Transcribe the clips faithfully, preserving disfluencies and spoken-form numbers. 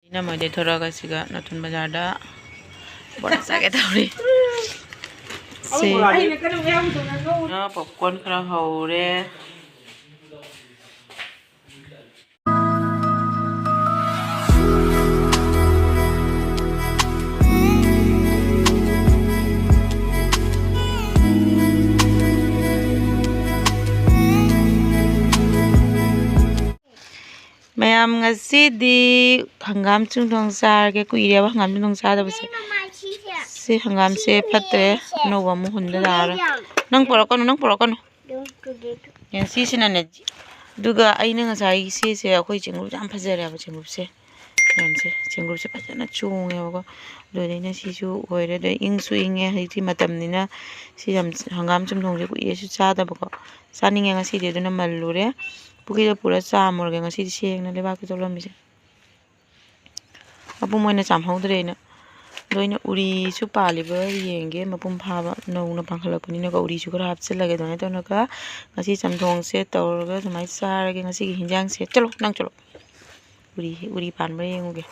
ꯏꯅꯝꯃ ꯍꯣꯏꯗꯩ ꯊꯣꯔꯛꯑꯒ ꯁꯤꯒ ꯅꯣꯇꯨꯟ ꯕꯖꯥꯔꯗ ꯕꯣꯔꯥ ꯆꯥꯒꯦ ꯇꯧꯔꯤ꯫ ꯁꯤ꯫ ꯑꯩꯅ ꯀꯩꯅꯣ ꯃꯌꯥꯝꯗꯣ ꯅꯪ ꯉꯧ-, ꯉꯥ popcorn ꯈꯔ ꯍꯧꯔꯦ꯫ ꯃꯌꯥꯝ, ꯉꯁꯤꯗꯤ ꯍꯪꯒꯥꯝ ꯆꯝꯊꯣꯡ ꯆꯥꯔꯒꯦ꯫ ꯀꯨꯏꯔꯦꯕ ꯍꯪꯒꯥꯝ ꯆꯝꯊꯣꯡ ꯆꯥꯗꯕꯁꯦ꯫ ꯁꯤ ꯍꯪꯒꯥꯝꯁꯦ ꯐꯠꯇ꯭ꯔꯦ, ꯑꯅꯧꯕ ꯑꯃꯨꯛ ꯍꯨꯟꯗ ꯌꯥꯔꯣꯏ꯫ ꯅꯪ ꯄꯨꯔꯛꯀꯅꯨ, ꯅꯪ ꯄꯨꯔꯛꯀꯅꯨ꯫ ꯌꯦꯡ, ꯁꯤꯁꯤꯅꯅꯦ꯫ ꯑꯗꯨꯒ ꯑꯩꯅ ꯉꯁꯥꯏ ꯁꯤꯁꯦ, ꯑꯩꯈꯣꯏ ꯆꯦꯡꯒꯨꯞꯁꯦ ꯌꯥꯝ ꯐꯖꯔꯦꯕ, ꯆꯦꯡꯒꯨꯞꯁꯦ ꯃꯌꯥꯝꯁꯦ꯫ ꯆꯦꯡꯒꯨꯞꯁꯦ ꯐꯖꯅ ꯆꯣꯡꯉꯦꯕꯀꯣ꯫ ꯑꯗꯨꯗꯩꯅ ꯁꯤꯁꯨ ꯑꯣꯏꯔꯦ꯫ ꯑꯗꯩ ꯏꯪꯁꯨ ꯏꯪꯉꯦ ꯍꯧꯖꯤꯛꯇꯤ ꯃꯇꯝꯅꯤꯅ꯫ ꯁꯤ ꯌꯥꯝ, ꯍꯪꯒꯥꯝ ꯆꯝꯊꯣꯡꯁꯦ ꯀꯨꯏꯔꯦꯁꯨ ꯆꯥꯗꯕꯀꯣ꯫ ꯆꯥꯅꯤꯡꯉꯦ ꯉꯁꯤꯗꯤ, ꯑꯗꯨꯅ ꯃꯜꯂꯨꯔꯦ꯫ ꯄꯨꯈ꯭ꯔꯤꯗ ꯄꯨꯔ ꯆꯥꯝꯃꯨꯔꯒꯦ ꯉꯁꯤꯗꯤ, ꯁꯦꯡꯅ ꯂꯩꯕꯥꯛꯇ ꯆꯣꯠꯂꯝꯃꯤꯁꯦ꯫ ꯃꯄꯨꯝ ꯑꯣꯏꯅ ꯆꯥꯝꯍꯧꯗ꯭ꯔꯦ ꯑꯩꯅ꯫ ꯑꯗꯣ ꯑꯩꯅ ꯎꯔꯤꯁꯨ ꯄꯥꯜꯂꯤꯕ ꯌꯦꯡꯒꯦ, ꯃꯄꯨꯝ ꯐꯥꯕ ꯅꯧꯅ ꯄꯥꯟꯈꯠꯂꯛꯄꯅꯤꯅꯀꯣ꯫ ꯎꯔꯤꯁꯨ ꯈꯔ ꯍꯥꯞꯆꯤꯜꯂꯒꯦ꯫ ꯑꯗꯨꯃꯥꯏꯅ ꯇꯧꯔꯒ ꯉꯁꯤ ꯆꯝꯊꯣꯡꯁꯦ ꯇꯧꯔꯒ ꯑꯗꯨꯃꯥꯏꯅ ꯆꯥꯔꯒꯦ ꯉꯁꯤꯒꯤ ꯍꯤꯟꯖꯥꯡꯁꯦ꯫ ꯆꯠꯂꯣ, ꯅꯪ ꯆꯠꯂꯣ꯫ ꯎꯔꯤ, ꯎꯔꯤ ꯄꯥꯟꯕ꯭ꯔꯥ ꯌꯦꯡꯉꯨꯒꯦ꯫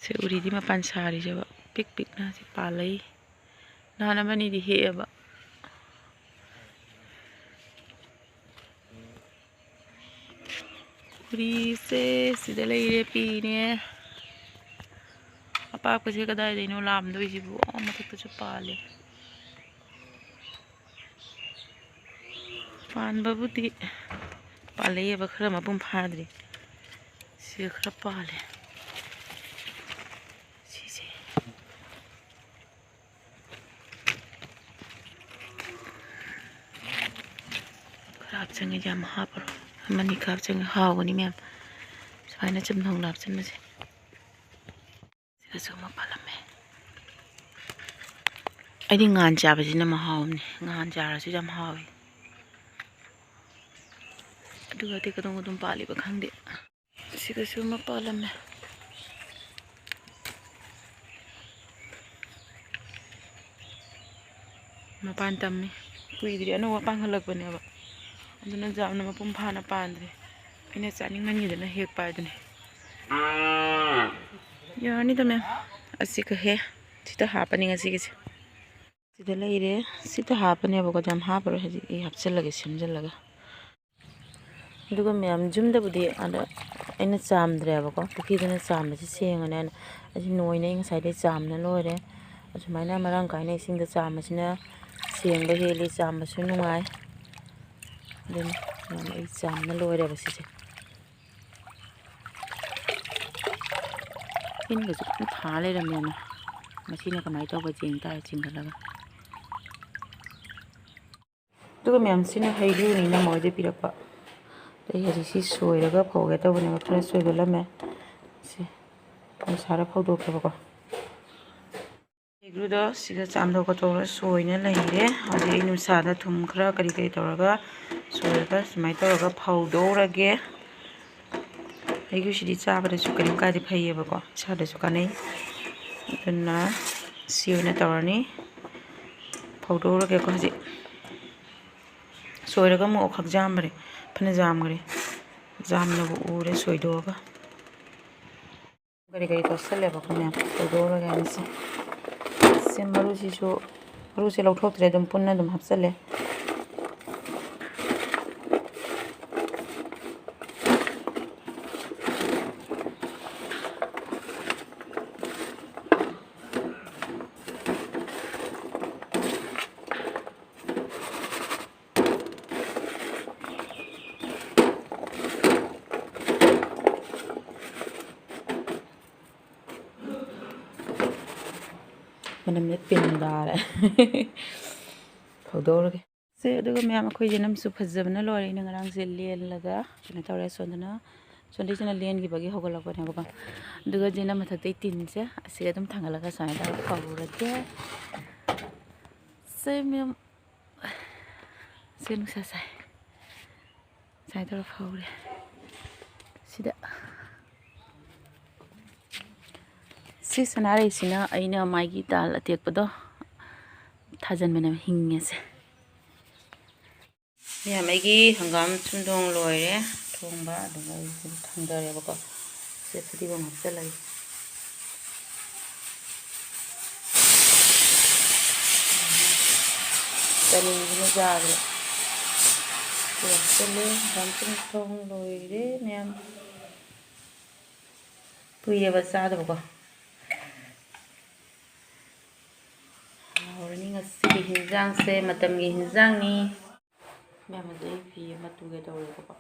ꯁꯦ, ꯎꯔꯤꯗꯤ ꯃꯄꯥꯟ ꯁꯥꯔꯤꯁꯦꯕ ꯄꯤꯛ ꯄꯤꯛꯅ ꯁꯤ ꯄꯥꯜꯂꯛꯏ꯫ ꯅꯍꯥꯟ ꯑꯃꯅꯤꯗꯤ ꯍꯦꯛꯑꯦꯕ꯫ ꯎꯔꯤꯁꯦ ꯁꯤꯗ ꯂꯩꯔꯦ, ꯄꯤꯅꯦ꯫ ꯑꯄꯥꯛꯄꯁꯦ ꯀꯗꯥꯏꯗꯩꯅꯣ ꯂꯥꯝꯗꯣꯏꯁꯤꯕꯨ? ꯑꯥ, ꯃꯊꯛꯇꯁꯨ ꯄꯥꯜꯂꯦ꯫ ꯄꯥꯟꯕꯕꯨꯗꯤ ꯄꯥꯜꯂꯛꯑꯦꯕ, ꯈꯔ ꯃꯄꯨꯡ ꯐꯥꯗ꯭ꯔꯤ꯫ ꯁꯤꯒ ꯈꯔ ꯄꯥꯜꯂꯦ꯫ ꯁꯤꯁꯦ꯫ ꯈꯔ ꯍꯥꯞꯆꯤꯟꯒꯦ, ꯌꯥꯝ ꯍꯥꯞꯄꯔꯣꯏ꯫ ꯑꯃꯅꯤ ꯈꯔ ꯍꯥꯞꯆꯤꯟꯒꯦ, ꯍꯥꯎꯒꯅꯤ ꯃꯌꯥꯝ꯫ ꯁꯨꯃꯥꯏꯅ ꯆꯝꯊꯣꯡꯗ ꯍꯥꯞꯆꯤꯟꯕꯁꯦ꯫ ꯁꯤꯗꯁꯨ ꯑꯃ ꯄꯥꯜꯂꯝꯃꯦ꯫ ꯑꯩꯗꯤ ꯉꯥꯟ ꯆꯥꯕꯁꯤꯅ ꯃꯍꯥꯎ ꯑꯃꯅꯤ꯫ ꯉꯥꯟ ꯆꯥꯔꯁꯨ ꯌꯥꯝ ꯍꯥꯎꯋꯤ꯫ ꯑꯗꯨꯒꯗꯤ ꯀꯗꯣꯝ ꯀꯗꯣꯝ ꯄꯥꯜꯂꯤꯕ ꯈꯪꯗꯦ꯫ ꯁꯤꯗꯁꯨ ꯑꯃ ꯄꯥꯜꯂꯝꯃꯦ꯫ ꯃꯄꯥꯟ ꯇꯝꯃꯤ꯫ ꯀꯨꯏꯗ꯭ꯔꯤ, ꯑꯅꯧꯕ ꯄꯥꯟꯈꯠꯂꯛꯄꯅꯦꯕ꯫ ꯑꯗꯨꯅ ꯌꯥꯝꯅ ꯃꯄꯨꯡ ꯐꯥꯅ ꯄꯥꯟꯗ꯭ꯔꯤ꯫ ꯑꯩꯅ ꯆꯥꯅꯤꯡꯃꯟꯒꯤꯗꯅ ꯍꯦꯛꯄ ꯍꯥꯏꯗꯨꯅꯤ꯫ ꯌꯥꯔꯅꯤꯗ ꯃꯦꯝ꯫ ꯑꯁꯤ ꯀꯛꯑꯦ꯫ ꯁꯤꯗ ꯍꯥꯞꯄꯅꯤ ꯉꯁꯤꯒꯤꯁꯦ꯫ ꯁꯤꯗ ꯂꯩꯔꯦ꯫ ꯁꯤꯗ ꯍꯥꯞꯄꯅꯦꯕꯀꯣ꯫ ꯌꯥꯝ ꯍꯥꯞꯄꯔꯣꯏ ꯍꯧꯖꯤꯛ꯫ ꯑꯩ ꯍꯥꯞꯆꯤꯜꯂꯒꯦ ꯁꯦꯝꯖꯤꯜꯂꯒ꯫ ꯑꯗꯨꯒ ꯃꯌꯥꯝ ꯌꯨꯝꯗꯕꯨꯗꯤ ꯑꯗ ꯑꯩꯅ ꯆꯥꯝꯗ꯭ꯔꯦꯕꯀꯣ꯫ ꯄꯨꯈ꯭ꯔꯤꯗꯅ ꯆꯥꯝꯕꯁꯤ ꯁꯦꯡꯉꯅꯦꯅ꯫ ꯑꯁꯤ ꯅꯣꯏꯅ ꯑꯩ ꯉꯁꯥꯏꯗꯩ ꯆꯥꯝꯅ ꯂꯣꯏꯔꯦ꯫ ꯑꯁꯨꯃꯥꯏꯅ ꯃꯔꯥꯡ ꯀꯥꯏꯅ ꯏꯁꯤꯡꯗ ꯆꯥꯝꯕꯁꯤꯅ ꯁꯦꯡꯕ ꯍꯦꯜꯂꯤ, ꯆꯥꯝꯕꯁꯨ ꯅꯨꯡꯉꯥꯏ꯫ ꯑꯗꯨꯅ ꯃꯌꯥꯝ ꯑꯩ ꯆꯥꯝꯅ ꯂꯣꯏꯔꯦꯕ ꯁꯤꯁꯦ꯫ ꯏꯟꯒꯁꯨ ꯑꯗꯨꯝ ꯊꯥ ꯂꯩꯔꯝꯃꯦ꯫ ꯃꯁꯤꯅ ꯀꯃꯥꯏꯅ ꯇꯧꯕ ꯌꯦꯡ ꯇꯥꯔꯦ ꯆꯤꯡꯈꯠꯂꯒ꯫ ꯑꯗꯨꯒ ꯃꯌꯥꯝꯁꯤꯅ ꯍꯩꯒ꯭ꯔꯨꯅꯤ ꯏꯅꯝꯃ ꯍꯣꯏꯗ ꯄꯤꯔꯛꯄ꯫ ꯑꯩ ꯍꯧꯖꯤꯛ ꯁꯤ ꯁꯣꯏꯔꯒ ꯐꯧꯒꯦ ꯇꯧꯕꯅꯦꯕ꯫ ꯈꯔ ꯁꯣꯏꯒꯠꯂꯝꯃꯦ꯫ ꯁꯤ ꯅꯨꯡꯁꯥꯗ ꯐꯧꯗꯣꯛꯀꯦꯕꯀꯣ꯫ ꯍꯩꯒ꯭ꯔꯨꯗꯣ ꯁꯤꯒ ꯆꯥꯝꯊꯣꯛ ꯈꯣꯠꯇꯣꯛꯑꯒ ꯁꯣꯏꯅ ꯂꯩꯔꯦ꯫ ꯍꯧꯖꯤꯛ ꯑꯩ ꯅꯨꯡꯁꯥꯗ ꯊꯨꯝ ꯈꯔ ꯀꯔꯤ ꯀꯔꯤ ꯇꯧꯔꯒ ꯁꯣꯏꯔꯒ ꯁꯨꯃꯥꯏꯅ ꯇꯧꯔꯒ ꯐꯧꯗꯣꯛꯎꯔꯒꯦ꯫ ꯍꯩꯒ꯭ꯔꯨꯁꯤꯗꯤ ꯆꯥꯕꯗꯁꯨ ꯀꯔꯤꯝ ꯀꯥꯏꯗꯦ, ꯐꯩꯌꯦꯕꯀꯣ, ꯏꯁꯥꯗꯁꯨ ꯀꯥꯟꯅꯩ꯫ ꯑꯗꯨꯅ ꯁꯤ ꯑꯣꯏꯅ ꯇꯧꯔꯅꯤ꯫ ꯐꯧꯗꯣꯛꯎꯔꯒꯦꯀꯣ ꯍꯧꯖꯤꯛ꯫ ꯁꯣꯏꯔꯒ ꯑꯃꯨꯛ ꯈꯛ ꯌꯥꯝꯕꯅꯦ, ꯐꯅ ꯌꯥꯝꯈ꯭ꯔꯦ꯫ ꯌꯥꯝꯅꯕꯨ ꯎꯔꯦ ꯁꯣꯏꯗꯣꯛꯑꯒ꯫ ꯀꯔꯤ ꯀꯔꯤ ꯇꯧꯁꯜꯂꯦꯕꯀꯣ ꯃꯌꯥꯝ ꯁꯣꯏꯗꯣꯛꯎꯔꯒꯦ ꯑꯩꯁꯦ꯫ ꯁꯤ ꯃꯔꯨꯁꯤꯁꯨ, ꯃꯔꯨꯁꯦ ꯂꯧꯊꯣꯛꯇ꯭ꯔꯦ, ꯑꯗꯨꯝ ꯄꯨꯟꯅ ꯑꯗꯨꯝ ꯍꯥꯞꯆꯜꯂꯦ꯫ ꯃꯅꯝꯁꯦ ꯇꯤꯟ ꯇꯥꯔꯦ꯫ ꯐꯧꯗꯣꯛꯎꯔꯒꯦ꯫ ꯁꯦ, ꯑꯗꯨꯒ ꯃꯌꯥꯝ ꯑꯩꯈꯣꯏ ꯌꯦꯅꯝꯁꯨ ꯐꯖꯕꯅ ꯂꯣꯏꯔꯦ꯫ ꯑꯩꯅ ꯉꯔꯥꯡꯁꯦ ꯂꯦꯜꯂꯒ ꯀꯩꯅꯣ ꯇꯧꯔꯦ꯫ ꯁꯣꯝꯗꯅ, ꯁꯣꯝꯗꯩꯁꯤꯅ ꯂꯦꯟꯈꯤꯕꯒꯤ ꯍꯧꯒꯠꯂꯛꯄꯅꯦꯕꯀꯣ꯫ ꯑꯗꯨꯒ ꯁꯤꯅ ꯃꯊꯛꯇꯩ ꯇꯤꯟꯁꯦ ꯑꯁꯤꯗ ꯑꯗꯨꯝ ꯊꯥꯡꯒꯠꯂꯒ ꯁꯨꯃꯥꯏꯅ ꯇꯧꯔꯒ ꯐꯧꯔꯒꯦ꯫ ꯁꯦ, ꯃꯌꯥꯝ, ꯁꯦ, ꯅꯨꯡꯁꯥ ꯁꯥꯏ꯫ ꯁꯨꯃꯥꯏꯅ ꯇꯧꯔ ꯐꯧꯔꯦ꯫ ꯁꯤꯗ ꯁꯤ ꯁꯅꯥꯔꯩꯁꯤꯅ ꯑꯩꯅ ꯃꯥꯒꯤ ꯗꯥꯜ ꯑꯇꯦꯛꯄꯗꯣ ꯊꯥꯖꯤꯟꯕꯅꯦꯕ, ꯍꯤꯡꯉꯦꯁꯦ꯫ ꯃꯌꯥꯝ, ꯑꯩꯒꯤ ꯍꯪꯒꯥꯝ ꯆꯨꯝꯗꯣꯡ ꯂꯣꯏꯔꯦ ꯊꯣꯡꯕ, ꯑꯗꯨꯒ ꯑꯩ ꯁꯤꯗ ꯊꯥꯡꯗꯔꯦꯕꯀꯣ꯫ ꯁꯤꯗ ꯐꯗꯤꯒꯣꯝ ꯍꯥꯞꯆꯜꯂꯒꯦ꯫ ꯆꯥꯅꯤꯡꯕꯅ ꯌꯥꯗ꯭ꯔꯦ꯫ ꯂꯣꯏꯁꯤꯜꯂꯦ꯫ ꯍꯪꯒꯥꯝ ꯆꯝꯊꯣꯡ ꯂꯣꯏꯔꯦ ꯃꯌꯥꯝ꯫ ꯀꯨꯏꯔꯦꯕ ꯆꯥꯗꯕꯀꯣ꯫ ꯍꯥꯎꯔꯅꯤ ꯉꯁꯤꯒꯤ ꯍꯤꯟꯖꯥꯡꯁꯦ, ꯃꯇꯝꯒꯤ ꯍꯤꯟꯖꯥꯡꯅꯤ꯫ ꯃꯌꯥꯝ, ꯑꯗꯩ ꯑꯩ ꯐꯤ ꯑꯃ ꯇꯨꯒꯦ ꯇꯧꯔꯦꯕꯀꯣ꯫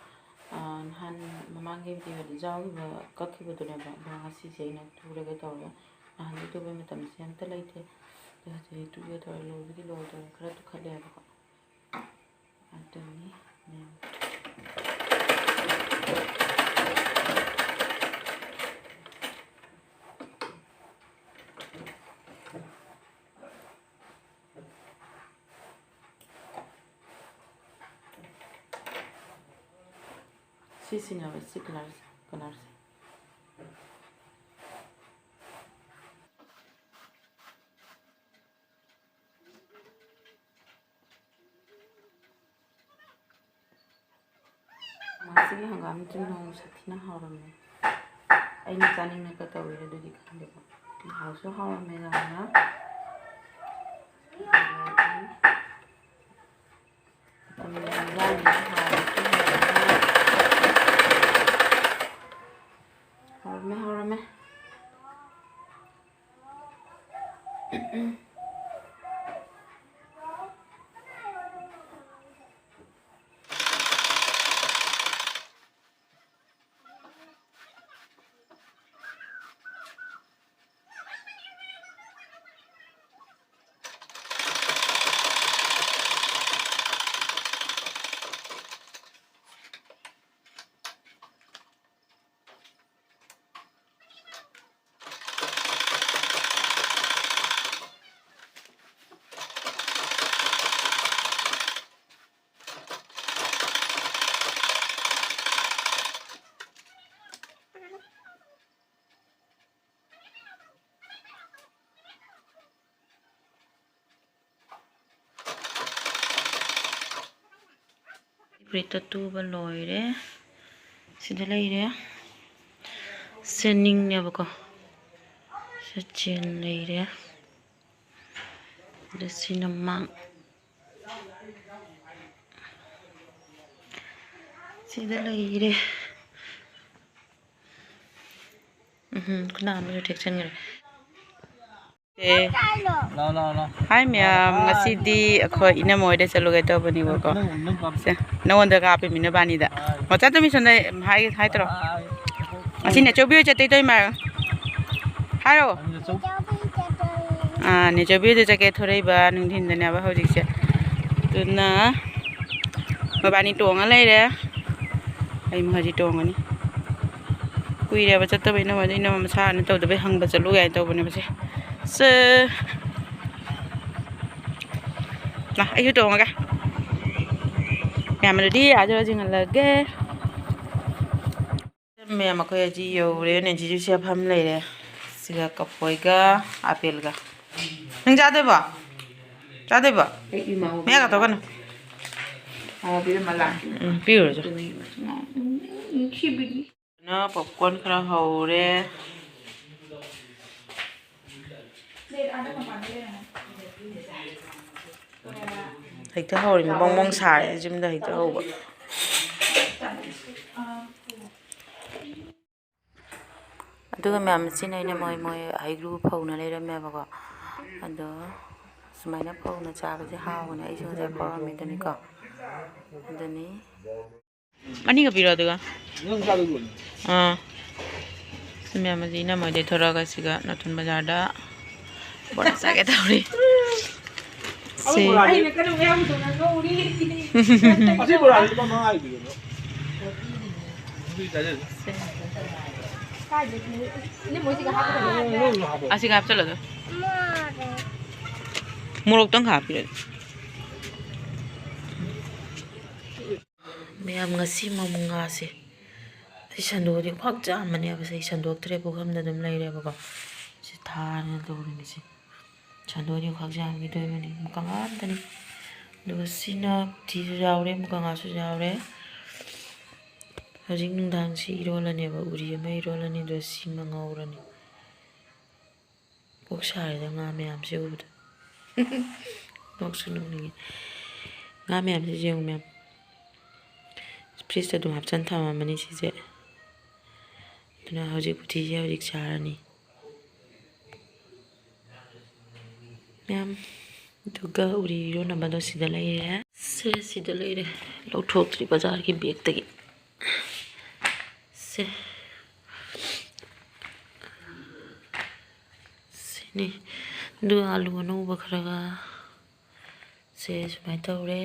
ꯑꯥ, ꯅꯍꯥꯟ ꯃꯃꯥꯡꯒꯤ ꯚꯤꯗꯤꯑꯣꯗ ꯌꯥꯎꯈꯤꯕ, ꯀꯛꯈꯤꯕꯗꯨꯅꯦꯕ꯫ ꯑꯗꯣ ꯉꯁꯤꯁꯦ ꯑꯩꯅ ꯇꯨꯔꯒꯦ ꯇꯧꯔꯦ꯫ ꯅꯍꯥꯟꯗꯤ ꯇꯨꯕꯩ ꯃꯇꯝꯁꯦ ꯑꯝꯇ ꯂꯩꯇꯦ꯫ ꯑꯗꯣ ꯍꯧꯖꯤꯛ ꯇꯨꯒꯦ ꯇꯧꯔꯦ꯫ ꯂꯣꯏꯕꯨꯗꯤ ꯂꯣꯏꯗꯣꯔꯦ꯫ ꯈꯔ ꯇꯨꯈꯠꯂꯦꯕꯀꯣ꯫ ꯑꯗꯨꯅꯤ꯫ ꯎꯝ꯫ ꯁꯤꯁꯤꯅꯦꯕ, ꯁꯤ ꯀꯂꯔꯁꯦ, ꯀꯂꯔꯁꯦ꯫ ꯃꯁꯤꯒꯤ ꯍꯪꯒꯥꯝ ꯆꯝꯊꯣꯡ ꯁꯥꯊꯤꯅ ꯍꯥꯎꯔꯝꯃꯦ꯫ ꯑꯩꯅ ꯆꯥꯅꯤꯡꯉꯒ ꯇꯧꯔꯤꯔ ꯑꯗꯨꯗꯤ ꯈꯪꯗꯦꯀꯣ꯫ ꯍꯥꯎꯁꯨ ꯍꯥꯎꯔꯝꯃꯦ ꯌꯥꯝꯅ꯫ ꯑꯗꯒꯤ ꯃꯇꯝꯒꯤ ꯏꯟꯖꯥꯡꯅꯤꯅ ꯍꯥꯎꯕꯁꯨ ꯍꯦꯜꯂꯦ꯫ ꯍꯥꯎꯔꯝꯃꯦ, ꯍꯥꯎꯔꯝꯃꯦ꯫ ꯕ꯭ꯔꯤꯠꯇꯣ ꯇꯨꯕ ꯂꯣꯏꯔꯦ꯫ ꯁꯤꯗ ꯂꯩꯔꯦ꯫ ꯁꯦ ꯅꯤꯡꯅꯦꯕꯀꯣ꯫ ꯁꯤ ꯆꯦꯟ ꯂꯩꯔꯦ꯫ ꯑꯗ ꯁꯤꯅ ꯃꯥꯡ-, ꯁꯤꯗ ꯂꯩꯔꯦ꯫ ꯎꯝ, ꯈꯨꯅꯥ ꯑꯃꯁꯨ ꯊꯦꯛꯆꯟꯈ꯭ꯔꯦ꯫ ꯑꯦ꯫ ꯂꯥꯎ, ꯂꯥꯎ, ꯂꯥꯎ꯫ ꯍꯥꯏ ꯃꯌꯥꯝ, ꯉꯁꯤꯗꯤ ꯑꯩꯈꯣꯏ ꯏꯅꯝꯃ ꯍꯣꯏꯗ ꯆꯠꯂꯨꯒꯦ ꯇꯧꯕꯅꯦꯕꯀꯣ꯫ ꯅꯪ, ꯅꯪ ꯀꯥꯞ-, ꯁꯦ, ꯅꯉꯣꯟꯗ ꯀꯥꯞꯄꯤ ꯃꯤꯅ ꯕꯥꯅꯤꯗ꯫ ꯍꯥꯏ꯫ ꯃꯆꯥ ꯇꯨꯃꯤ ꯁꯣꯝꯗ ꯍꯥꯏ, ꯍꯥꯏ ꯇꯧꯔꯣ꯫ ꯍꯥꯏ꯫ ꯑꯁꯤ ꯅꯦꯆꯧꯕꯤ ꯍꯣꯏ ꯆꯠꯇꯣꯏ ꯇꯧ ꯏꯃꯥ꯫ ꯍꯥꯏꯔꯣ꯫ ꯅꯦꯆꯧ-, ꯑꯥ, ꯅꯦꯆꯧꯕꯤ ꯍꯣꯏꯗ ꯆꯠꯀꯦ ꯊꯣꯔꯛꯏꯕ ꯅꯨꯡꯊꯤꯟꯗꯅꯦꯕ ꯍꯧꯖꯤꯛꯁꯦ꯫ ꯑꯗꯨꯅ ꯃꯕꯥꯅꯤ ꯇꯣꯡꯉ ꯂꯩꯔꯦ꯫ ꯑꯩ ꯃꯈꯥꯁꯤ ꯇꯣꯡꯉꯅꯤ꯫ ꯀꯨꯏꯔꯦꯕ ꯆꯠꯇꯕ ꯏꯅꯝꯃ, ꯑꯗꯨ ꯏꯅꯝꯃ ꯃꯁꯥ ꯀꯩꯅꯣ ꯇꯧꯗꯕꯩ ꯍꯪꯕ ꯆꯠꯂꯨ ꯀꯥꯏꯅ ꯇꯧꯕꯅꯦꯕꯁꯦ꯫ ꯁꯦ꯫ ꯂꯥ, ꯑꯩꯁꯨ ꯇꯣꯡꯉꯒꯦ꯫ ꯃꯌꯥꯝ ꯑꯗꯨꯗꯤ ꯑꯥ ꯌꯧꯔ ꯆꯤꯡꯍꯜꯂꯒꯦ꯫ ꯃꯌꯥꯝ ꯑꯩꯈꯣꯏ ꯍꯧꯖꯤꯛ ꯌꯧꯔꯦ꯫ ꯅꯦꯟꯖꯤꯁꯨ ꯁꯤꯗ ꯐꯝ ꯂꯩꯔꯦ꯫ ꯁꯤꯒ ꯀꯐꯣꯏꯒ ꯑꯥꯄꯦꯜꯒ꯫ ꯅꯪ ꯆꯥꯗꯣꯏꯕꯣ? ꯆꯥꯗꯣꯏꯕꯣ? ꯑꯩ ꯏꯃꯥ ꯃꯌꯥ ꯀꯥꯊꯣꯛꯀꯅꯨ꯫ ꯃꯥ ꯄꯤꯔꯝꯃ ꯂꯥꯛꯀꯦ꯫ ꯎꯝ, ꯄꯤꯔꯨꯔꯁꯤ꯫ ꯎꯝ, ꯅꯨꯡꯁꯤꯕꯤꯒꯤ꯫ ꯅ popcorn ꯈꯔ ꯍꯧꯔꯦ꯫ ꯍꯦꯛꯇ ꯍꯧꯔꯦ, ꯕꯣꯡ ꯕꯣꯡ ꯁꯥꯔꯦ ꯌꯨꯝꯗ ꯍꯦꯛꯇ ꯍꯧꯕ꯫ ꯑꯗꯨꯒ ꯃꯌꯥꯝ, ꯃꯁꯤꯅ ꯑꯩꯅ ꯃꯣꯏ, ꯃꯣꯏ ꯍꯩꯒ꯭ꯔꯨ ꯐꯧꯅ ꯂꯩꯔꯝꯃꯦꯕꯀꯣ꯫ ꯑꯗꯣ ꯁꯨꯃꯥꯏꯅ ꯐꯧꯅ ꯆꯥꯕꯁꯦ ꯍꯥꯎꯕꯅꯦ꯫ ꯑꯩꯁꯨ ꯉꯁꯥꯏ ꯐꯧꯔꯝꯃꯤꯗꯨꯅꯤꯀꯣ꯫ ꯑꯗꯨꯅꯤ꯫ ꯑꯅꯤꯒ ꯄꯤꯔꯣ ꯑꯗꯨꯒ꯫ ꯅꯪ ꯆꯥꯗꯣꯏꯕ ꯑꯣꯏꯔꯗꯤ꯫ ꯑꯥ꯫ ꯁꯤ ꯃꯌꯥꯝ ꯑꯁꯤ ꯏꯅꯝꯃ ꯍꯣꯏꯗꯩ ꯊꯣꯔꯛꯑꯒ ꯁꯤꯒ ꯅꯣꯊꯨꯟ ꯕꯖꯥꯔꯗ ꯕꯣꯔꯥ ꯆꯥꯒꯦ ꯇꯧꯔꯤ꯫ ꯁꯤ꯫ ꯑꯩꯅ ꯀꯩꯅꯣ ꯃꯌꯥꯝ ꯇꯧꯅ ꯉꯧꯔꯤ꯫ ꯑꯁꯤ ꯕꯣꯔꯥꯁꯤ ꯂꯨꯄꯥ ꯃꯉꯥꯒꯤ ꯄꯤꯕꯅꯦ꯫ ꯑꯗꯨꯗꯤ ꯆꯥꯖꯔꯁꯤ꯫ ꯑꯁꯤꯒ ꯍꯥꯞꯆꯜꯂꯣ ꯑꯗꯨ꯫ ꯃꯣꯔꯣꯛꯇꯪ ꯈꯥꯛ ꯍꯥꯞꯄꯤꯔꯣ꯫ ꯃꯌꯥꯝ, ꯉꯁꯤ ꯃꯃꯨ ꯉꯥꯁꯦ ꯑꯩ ꯁꯟꯗꯣꯛꯑꯗꯤ ꯈ꯭ꯋꯥꯛ ꯆꯥꯝꯃꯅꯦꯕ꯫ ꯁꯦ ꯑꯩ ꯁꯟꯗꯣꯛꯇ꯭ꯔꯦ, ꯄꯨꯈꯝꯗ ꯑꯗꯨꯝ ꯂꯩꯔꯦꯕꯀꯣ꯫ ꯁꯤ ꯊꯥꯔꯅ ꯇꯧꯔꯤꯅꯦ ꯁꯦ꯫ ꯁꯟꯗꯣꯛꯑꯗꯤ ꯈ꯭ꯋꯥꯛ ꯆꯥꯝꯈꯤꯗꯣꯏꯕꯅꯤ꯫ ꯃꯨꯀ ꯉꯥ ꯉꯥꯛꯇꯅꯤ꯫ ꯑꯗꯨꯒ ꯁꯤꯅ ꯎꯇꯤꯁꯨ ꯌꯥꯎꯔꯦ, ꯃꯨꯀ ꯉꯥꯁꯨ ꯌꯥꯎꯔꯦ꯫ ꯍꯧꯖꯤꯛ ꯅꯨꯡꯗꯥꯡꯁꯤ ꯏꯔꯣꯜꯂꯅꯦꯕ꯫ ꯎꯔꯤ ꯑꯃ ꯏꯔꯣꯜꯂꯅꯤ, ꯑꯗꯨꯒ ꯁꯤꯃ ꯉꯧꯔꯅꯤ꯫ ꯀꯣꯛ ꯁꯥꯔꯦꯗ ꯉꯥ ꯃꯌꯥꯝꯁꯦ ꯎꯕꯗ꯫ ꯅꯣꯛꯁꯨ ꯅꯣꯛꯅꯤꯡꯉꯦ꯫ ꯉꯥ ꯃꯌꯥꯝꯁꯦ ꯌꯦꯡꯉꯨ ꯃꯌꯥꯝ꯫ ꯐ꯭ꯔꯤꯖꯇ ꯑꯗꯨꯝ ꯍꯥꯞꯆꯤꯟ ꯊꯝꯃꯝꯃꯅꯤ ꯁꯤꯁꯦ꯫ ꯑꯗꯨꯅ ꯍꯧꯖꯤꯛ ꯎꯇꯤꯁꯦ ꯍꯧꯖꯤꯛ ꯆꯥꯔꯅꯤ꯫ ꯃꯌꯥꯝ, ꯑꯗꯨꯒ ꯎꯔꯤ ꯏꯔꯣꯟꯅꯕꯗꯣ ꯁꯤꯗ ꯂꯩꯔꯦ꯫ ꯁꯦ, ꯁꯤꯗ ꯂꯩꯔꯦ꯫ ꯂꯧꯊꯣꯛꯇ꯭ꯔꯤ ꯕꯖꯥꯔꯒꯤ ꯕꯦꯛꯇꯒꯤ꯫ ꯁꯦ꯫ ꯁꯤꯅꯤ꯫ ꯑꯗꯨꯒ ꯑꯂꯨ ꯑꯅꯧꯕ ꯈꯔꯒ꯫ ꯁꯦ ꯁꯨꯃꯥꯏꯅ ꯇꯧꯔꯦ꯫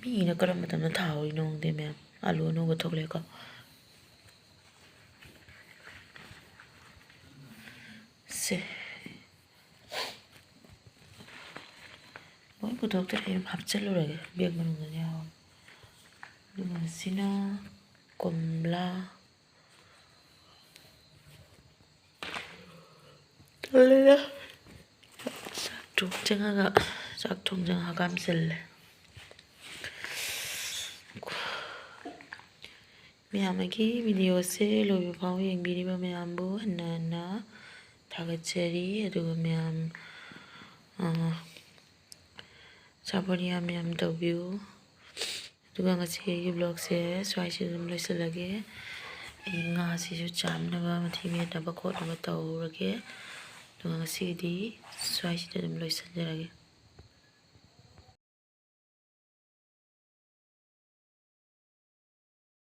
ꯃꯤꯅ ꯀꯔꯝꯕ ꯃꯇꯝꯗ ꯊꯥꯍꯧꯔꯤꯅꯣ ꯈꯪꯗꯦ ꯃꯌꯥꯝ꯫ ꯑꯂꯨ ꯑꯅꯧꯕ ꯊꯣꯛꯂꯛꯑꯦꯀꯣ꯫ ꯁꯦ꯫ ꯂꯣꯏ ꯄꯨꯊꯣꯛꯇ꯭ꯔꯦ, ꯑꯩ ꯑꯗꯨꯝ ꯍꯥꯞꯆꯤꯜꯂꯨꯔꯒꯦ ꯕꯦꯒ ꯃꯅꯨꯡꯗ ꯌꯥꯎꯔꯦ꯫ ꯑꯗꯨꯒ ꯁꯤꯅ ꯀꯣꯝꯂꯥ꯫ ꯇꯜꯂꯦꯗ꯫ ꯆꯥꯛ ꯊꯣꯡ ꯆꯪꯉꯒ, ꯆꯥꯛ ꯊꯣꯡ ꯆꯪꯉꯒ ꯍꯀꯥꯝ ꯆꯜꯂꯦ꯫ ꯃꯌꯥꯝ ꯑꯩꯒꯤ ꯚꯤꯗꯤꯑꯣꯁꯦ ꯂꯣꯏꯕ ꯐꯥꯎ ꯌꯦꯡꯕꯤꯔꯤꯕ ꯃꯌꯥꯝꯕꯨ ꯍꯟꯅ ꯍꯟꯅ ꯊꯥꯒꯠꯆꯔꯤ꯫ ꯑꯗꯨꯒ ꯃꯌꯥꯝ, ꯑ, ꯁꯞꯄꯣꯔꯠ ꯌꯥꯝ ꯌꯥꯝ ꯇꯧꯕꯤꯌꯨ꯫ ꯑꯗꯨꯒ ꯉꯁꯤ ꯑꯩꯒꯤ ꯕ꯭ꯂꯣꯒꯁꯦ ꯁ꯭ꯋꯥꯏꯁꯤꯗ ꯑꯗꯨꯝ ꯂꯣꯏꯁꯤꯜꯂꯒꯦ꯫ ꯑꯩ ꯉꯥꯁꯤꯁꯨ ꯆꯥꯝꯅꯕ, ꯃꯊꯤ ꯃꯦꯠꯅꯕ ꯈꯣꯠꯅꯕ ꯇꯧꯔꯒꯦ꯫ ꯑꯗꯨꯒ ꯉꯁꯤꯒꯤꯗꯤ ꯁ꯭ꯋꯥꯏꯁꯤꯗ ꯑꯗꯨꯝ ꯂꯣꯏꯁꯤꯟꯖꯔꯒꯦ꯫